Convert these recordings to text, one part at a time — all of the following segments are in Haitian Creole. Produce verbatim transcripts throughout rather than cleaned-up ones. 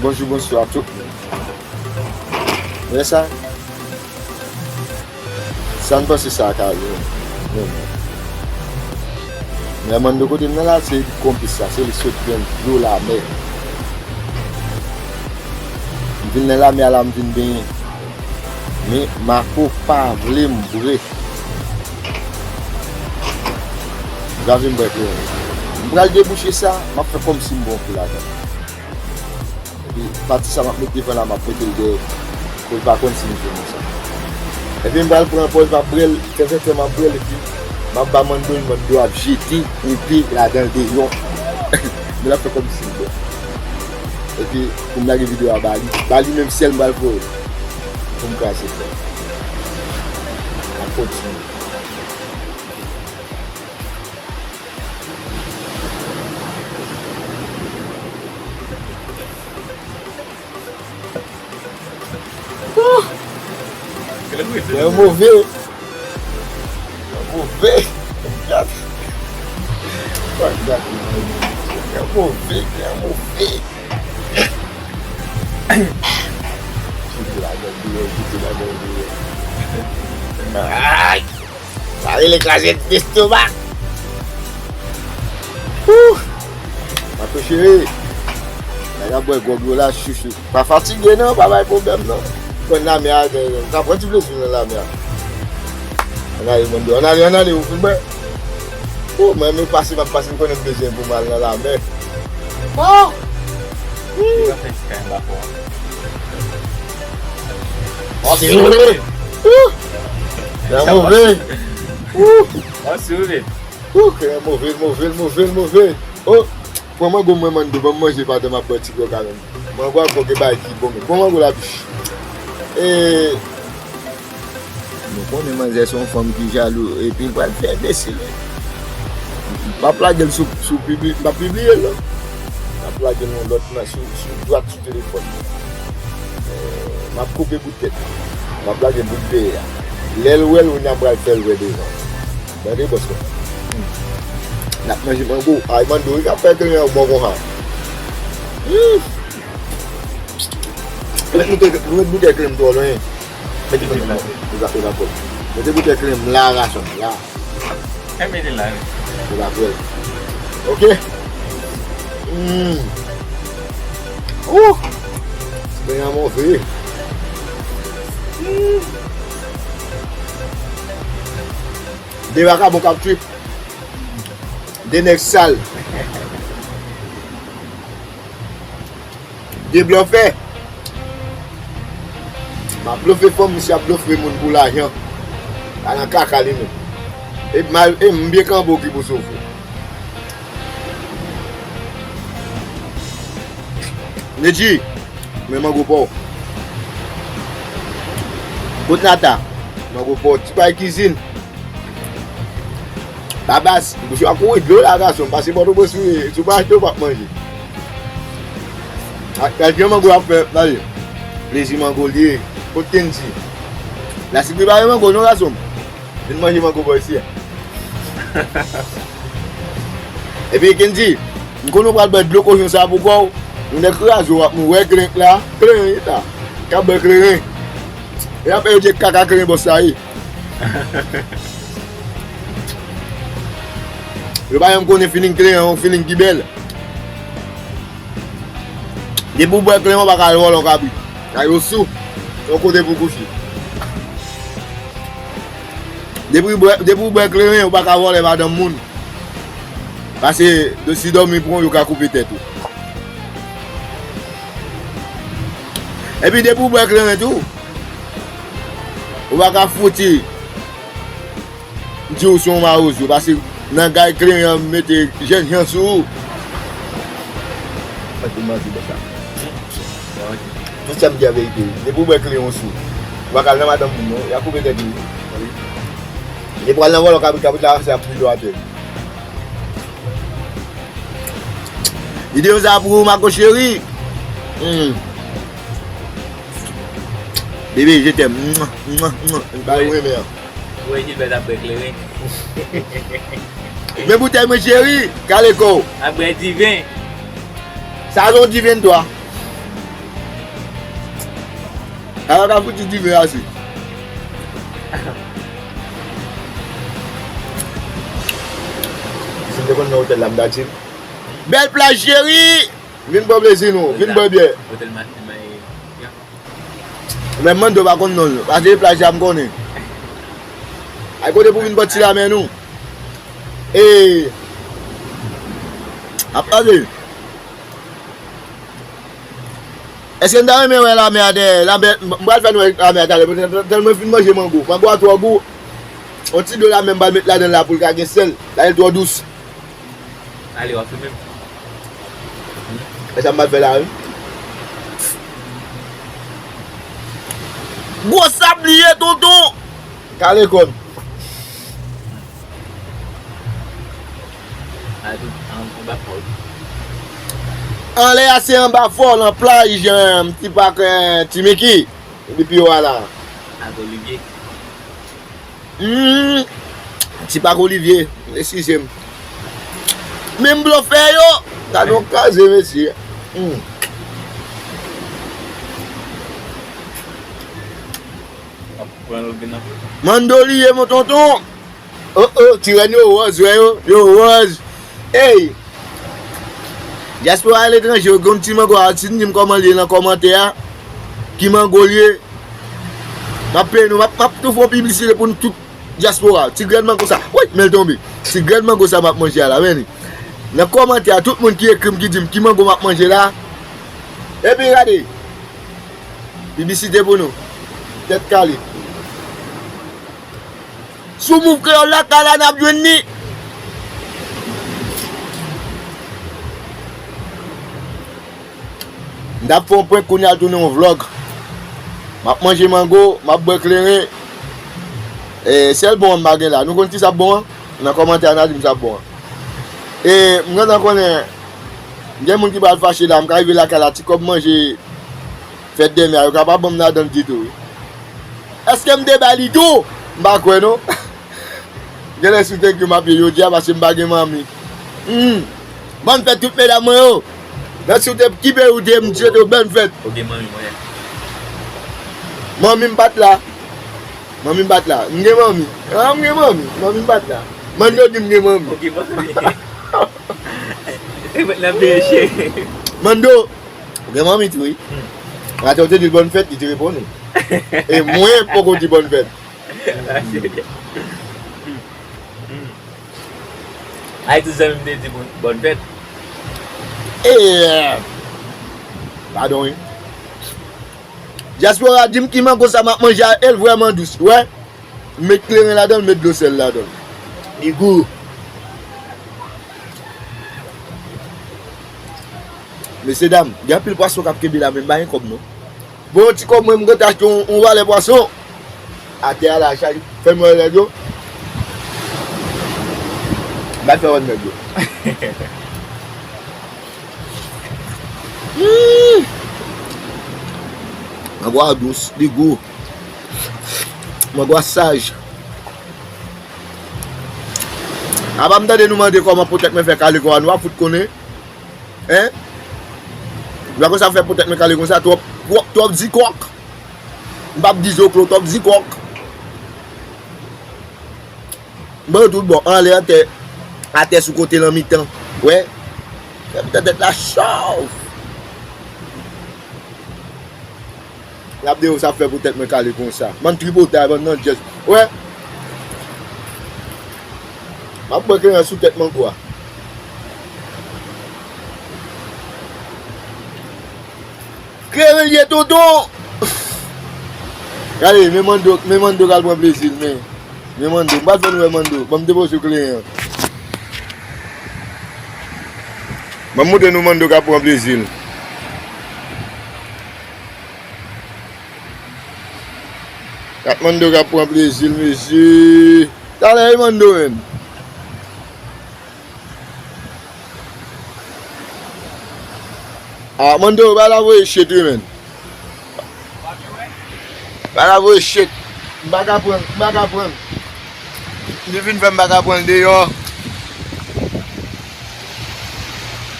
Bonjou, bonswa tout moun. Wè sa? Sa n panse sa ka ye menm? Men Mando kote m nan la, se li konplis la, se li sot pran dlo lamè. M vin nan lamè a la, m vin benyen. Men Mako pa vle m bre. Gade m bwè kleren. M pral debouche sa, m ap fè kòmsi m bon kou ladan. Epi pati sa m ap met devan la, m ap mete l dèyè. Pou l pa konn si m jwenn sa. Epi m pral pran pòz, m ap bwè l, tanzantan m ap bwè l, epi m ap ba Mando l, Mando ap jete epe ladan l deyò. Men l ap fè kòmsi l bwè. Epi pou m lage videyo a ba li, ba li menm sèl m pral voye. Pou m kraze fè. M ap kontinye. Wouh! Kè move. Kè move. Kè move, kè move. Kite ladan deyò, kite ladan deyò. Ay! Sa rele kraze lestomak. Wouh! Mako cheri. Nèg ap bwè gwòg yo la, chouchou. Pa fatige non, pa bay pwoblèm non. Konn lamè a, sa pran ti plezi nan lamè a. Ann ale, Mando, ann ale, ann ale, ou fin bwè. Wouh, mwen menm pase, m ap pase, m konnen m bezwen pou m al nan lamè. Oh! Li va fè ti kay anba fò a. Wouh! Kè move. Wouh! Wouh, kè move, move, move, move. Oh, pran mango mwen, Mando, ban m manje pandan m ap bwè ti gwòg la menm. Mango a gwòg e bagay ki bon, men pran mango la, bich. E, nou konnen manzè se yon fanm ki jalou, epi l pral fè enbesil, wi. M ap lage l sou, sou pibli-, m ap pibliye l, non. M ap lage l yon lòt nan, sou, sou dwat, sou telefòn. Eh, m ap koupe bout tèt. M ap lage bout dèyè a. Lè l wè l, kounye a m pral fè l wè devan. Tande, bòs mwen. Hmm. N ap manje mango. Ay, Mando, wi, k ap fè kleren an bon konsa. Hmm. Mete boutèy, mete boutèy kleren m twò lwen. Mete boutèy kleren m la, gason, la. Kay mete la, wi. Mete la, frè. Ok. Hmm. Ouh. Ti beny an move. Hmm. De vakabon k ap trip. De nèg sal. De blofè. M ap blofe fanm, misye ap blofe moun pou lajan. Pa nan kaka li menm. E m al, e m byen kanpe w ki pou soufri. Nedji, men mango pa w. Kot Nata, mango pa w. Ti pay kizin. Babas, bouch ou ap kouri dlo la, gason. Pase Pòtoprens, wi. Si w pa achte, w p ap manje. A, gad jan mango ap fè, gade. Plezi mango li ye. Kot Kendy? Lasik prepare mango, non, gason. Vin manje mango bò isi a. Epi Kendy, m konnen w pral bwè dlo kochon sa pou kò w. Ou nèk kraze w ap mouri. Wè klenk la, kleren, ta. K ap bwè kleren. E apre yo di kaka kleren bòs sa ye. Yo pa janm konnen feeling kleren, yon feeling ki bèl. Depi w bwè kleren, ou pa ka al vòlò kabrit. Kay ou sou, yon kote pou kouche. Depi w bwè, depi w bwè kleren, ou pa ka vòlè madanm moun. Paske si dòmi pran w, yo ka koupe tèt ou. Epi depi w bwè kleren tou, ou pa ka fouti di w se yon mawozo, paske nan gay kleren an mete jènjan sou ou. Mande manti bòs la. Tout sa m di a verite wi. Depi w bwè kleren w sou, ou pa ka al nan madanm moun non, y a koupe tèt ou wi. Depi w al nan vòlò kabrit, kabrit la ranse ap brile w atè. Videyo sa pou ou, Mako cheri. Hmm. Bebe, je t'aime. Mwa, mwa, mwa. Ba yo renmen an. Ou wè Gilbert ap bwè kleren. Men boutèy mwen cheri, kale kò w. Ap bwè diven. Sa se yon diven twa. Sa yo ka fouti diven ase. Si m te konn nan otèl la, m ta di l. Bèl plaj, cheri! Vin pran plezi nou, vin bwè byè. Otèl Matin, men, ya. Men Mando pa konn non l. Pase plaj la m konnen. Ay kote pou vin pran ti lanmè nou. E ap pase. Èske n ta renmen wè lanmè a dèyè? Lanmè, m pral fè nou wè lanmè a talè, tèlman m fin manje mango. Mango a twò gou. Yon ti dlo lanmè m pral met ladan l la pou l ka gen sèl. Talè l twò dous. Ale, w ap filme m. E sa m pral fè la, wi. Gwo sabliye, tonton! Kale kò m. Anlè a se anba fò, nan plaj, ti pak, eh, ti Miki. Depi yo a la. Ak Olivier. Hmm, ti pak Olivier, eskize m. Menm blofè yo, gade yon kaze, mesye. Hmm. Mando li ye, mon tonton. Oh, oh, ti rèn yo wòz, wè yo, yo wòz. Ey! Dyaspora aletranje yo, gon ti mango a, si n di m kòman l ye nan kòmantè a, ki mango l ye, m ap peye nou, m ap, m ap tou fè yon piblisite pou nou tout dyaspora. Ti grenn mango sa, woy, men l tonbe. Ti grenn mango sa m ap manje a la, men li. Nan kòmantè a, tout moun ki ekri m, ki di m ki mango m ap manje la. Epi gade, piblisite pou nou. Tèt kale. Sou Mouv Kreyòl la, kala n ap jwenn li. M t ap fè yon prank, kounye a l tounen yon vlòg. M ap manje mango, m ap bwè kleren. E, sèl bon an m pa gen la. Nou konn kisa k bon an? Nan kòmantè a, n a di m sa k bon an. E, m gentan konnen, gen moun ki pral fache la, m ka rive lakay la, ti kòb manje fèt dèmen a, yo ka pa ban m ladan l ditou, wi. Èske m te bay li tou? M pa kwè, non. Genlè sou thank you m ap ye jodi a, paske m pa gen manmi. Hmm. Bòn fèt tout medam mwen yo. Nan si w te, ki peyi w te ye, m swete w bòn fèt. Ou gen manmi, mwen. Manmi m pa t la. Manmi m pa t la. M gen manmi. Ah, m gen manmi. Manmi m pa t la. Mando di m gen manmi. Ou gen manmi. Se mwen nan peche. Mando, ou gen manmi tou, wi. Hmm. Atè w te di l bòn fèt, li te reponn ou. E mwen poko di bòn fèt. Ay, tout zanmi m te di bòn, bòn fèt. E, padon, wi. Dyaspora, di m ki mango sa m ap manje a, e l vrèman dous, wè. M met kleren ladan l, m met dlo sèl ladan l. Li gou. Mesye dam, gen anpil pwason k ap kenbe la, men m pa gen kòb, non. Bon, yon ti kòb mwen, m gentan achte yon, yon valè pwason. Atè a la, chaje. Fè m wè nèg yo. M pa fè wè nèg yo. Hmm. Mango a dous, li gou. Mango a saj. Apa m tande nou mande kòman potèt mwen fè kale kon sa, nou pa fout konnen. Hein? Ou pa konn sa fè potèt mwen kale konsa, twòp, twòp, twòp zikòk. M p ap di zoklo, twòp zikòk. M pran tout bò, anlè, atè, atè, sou kote, nan mitan. Wè. Fè m tèt la chòf. N ap de yo sa fè pou tèt mwen kale konsa. Bann tripotay, bann nan djèz. Wè. M ap bwè kleren sou tèt mango a. Kleren l ye, tonton! Gade, men Mando, men Mando k al pran plezi l, men. Men Mando, m pral fè nou wè Mando. Ban m depoze kleren an. Ban m montre nou Mando k ap pran plezi l. Gad Mando k ap pran plezi l, mesye. Talè, e Mando menm. Ah, Mando, ba la voye shit wi, menn. Ba la voye shit. M pa ka pran, m pa ka pran. Li vin fè m pa ka pran l deyò.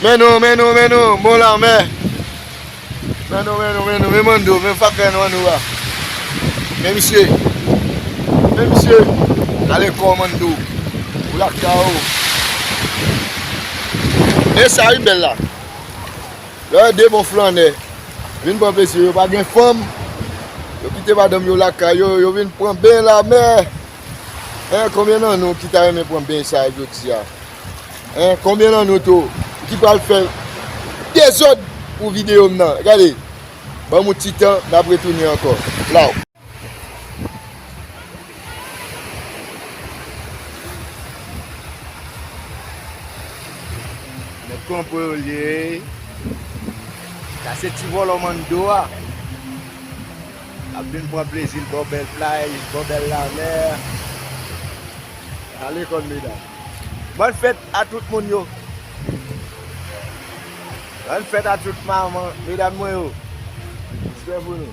M Men nou, men nou, men nou, bon lanmè. Men nou, men nou, men nou, men Mando, men fakè nou an nou a. Men misye. Men misye. Ale kò Mando. Ou lakay ou. E sa wi bèl la. Lè de bon flannè vin pran plezi yo, pa gen fanm. Yo kite madanm yo lakay yo, yo vin pran ben lanmè. Hein, konbyen nan nou ki ta renmen pran ben sa jodi a? Hein, konbyen nan nou tou ki pral fè dezòd pou videyo m nan? Gade, ban m yon ti tan, n ap retounen ankò. Law. Nèg konpre yo ye. Sa se ti vòlò Mando a. Ap vin pran plezi l bò bèl plaj, bò bèl lanmè. Ale kò l medam. Bòn fèt a tout moun yo. Bòn fèt a tout manman, medam mwen yo. Respè pou nou.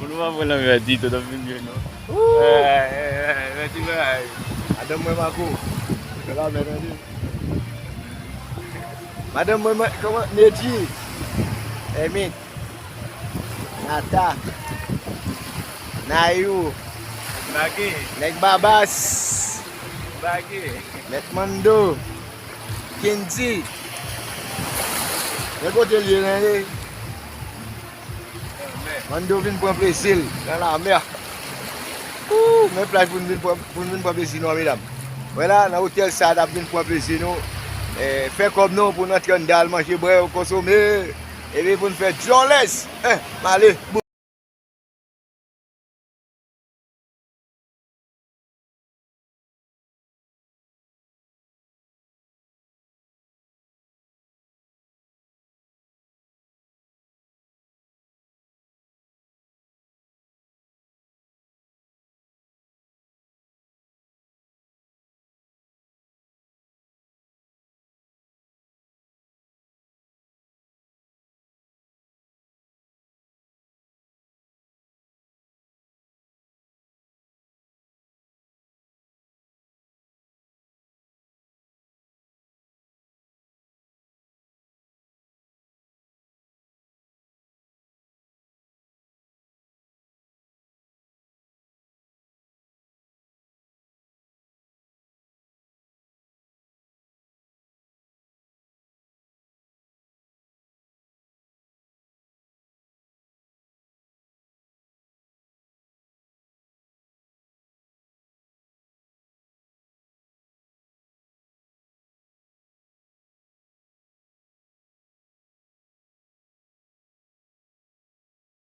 Moun pa pran nan mè ditou, nan vin byen non. Mèsi bagay. Madanm mwen Mako. Madanm mwen, mwen, kòman? Nedji. Emit. Nata. Nayou. Nèg Babas. Mèt Mando. Kendy. Men kote l ye, men li. Mando vin pran plezi l nan lanmè. Ooh, men plaj pou n vin pran, pou n vin pran plezi nou an, medam. Wè la, nan otèl sa, n ap vin pran plezi nou. Eh, fè kòb nou pou n antre anndan al manje, bwè, konsome. Epi pou n fè djòlèz. Eh, m ale.